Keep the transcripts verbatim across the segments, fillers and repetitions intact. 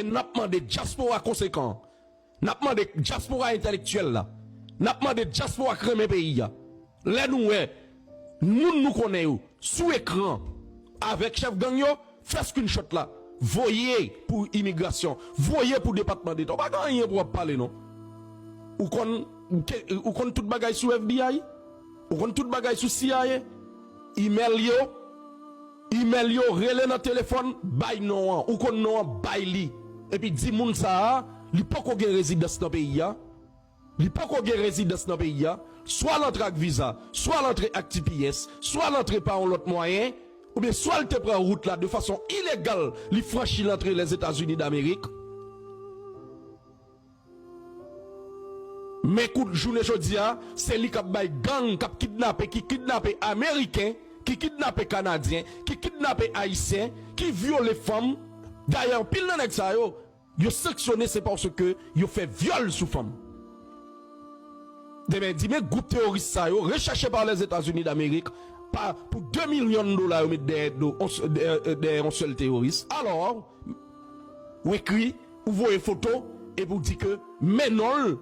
N ap mande dyaspora konsekan, n ap mande dyaspora entèlektyèl la, n ap mande dyaspora k renmen peyi a. Lè nou wè moun nou konnen yo sou ekran avèk chèf gang yo, fè screenshot la, voye pou imigrasyon, voye pou Depatman Deta. Ou pa gen anyen pou w ap pale non. Ou konn, ou konn tout bagay sou F B I? Ou konn tout bagay sou C I A? Email yo, email yo, rele nan telefòn, bay non an. Ou konn non an, bay li. Epi di moun sa a, li poko gen rezidans nan peyi a. Li poko gen rezidans nan peyi a. Swa l antre ak viza, swa l antre ak T P S, swa l antre pa yon lòt mwayen, oubyen swa l te pran wout la de fason ilegal, li franchi l antre Lèzetazini Damerik. Men kout jounen jodi a, se li k ap bay gang k ap kidnape, ki kidnape Ameriken, ki kidnape Kanadyen, ki kidnape Ayisyen, ki vyole fanm. Dayè, anpil nan nèg sa yo, yo sanksyone se paske yo fè vyòl sou fanm. Demen di men gwoup teworis sa yo, rechèche pa Lèzetazini Damerik, pa, pou de milyon dola yo met dèyè do, on s-, dèyè, dèyè yon sèl teworis. Alò, ou ekri, ou voye foto, epi ou di ke men non l,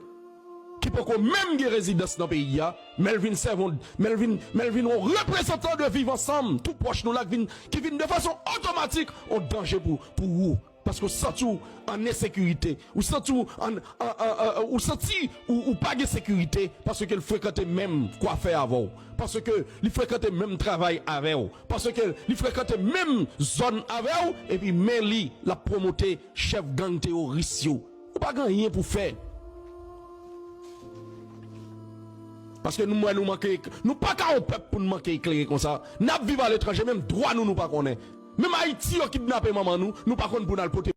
ki poko menm gen rezidans nan peyi a, men l vin sèvi, men l vin, men l vin yon reprezantan de Viv Ansanm, tou pwòch nou la, ki vin, ki vin de fason otomatik yon danje pou, pou ou. Paske w santi w an ensekirite, ou santi w an, an, an, an, ou santi ou, ou pa gen sekirite, paske l frekante menm kwafè avè w, paske li frekante menm travay avè w, paske li frekante menm zòn avè w, epi men li, l ap pwomote chèf gang teworis yo. Ou pa gen anyen pou fè. Paske nou, mwen, nou manke, nou pa ka yon pèp pou n manke eklere konsa. N ap viv aletranje, menm dwa nou, nou pa konnen. Menm Ayiti, yo kidnape manman nou, nou pa konn pou n al pote